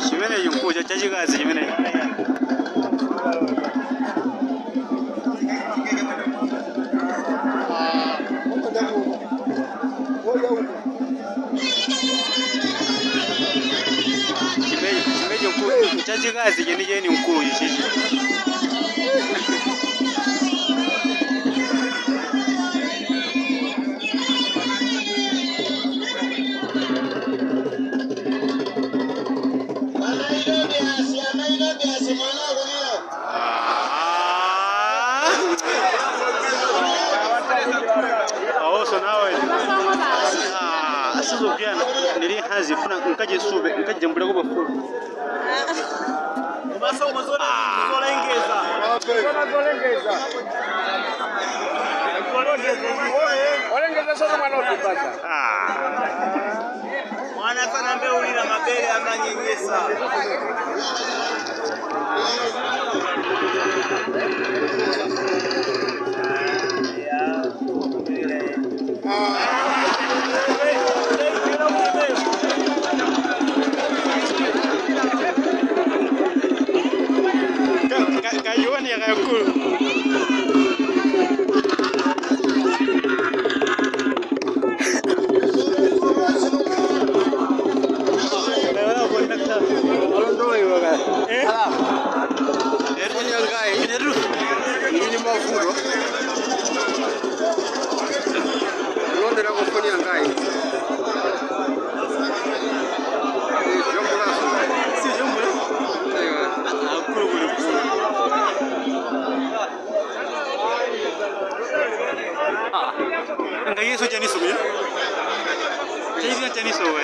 Chimenechi mkulu chachikazi chimenechi. Chimenechi mkulu chachikazi chenicheni mkulu chichichi. Awonso nawe asizogwirana ndili nkhazi funa nkachisupe nkajambulako pafupi. Zolengeza. Olengeza sono mwana utipasa. Mwana sana mbeulira mabere amanyenyesa. Kayione yakayakulu. Ndini mavuto kulondera kufoni yangayi jombulaso. Ngayeso chaniso kuya. Chaniso chaniso we.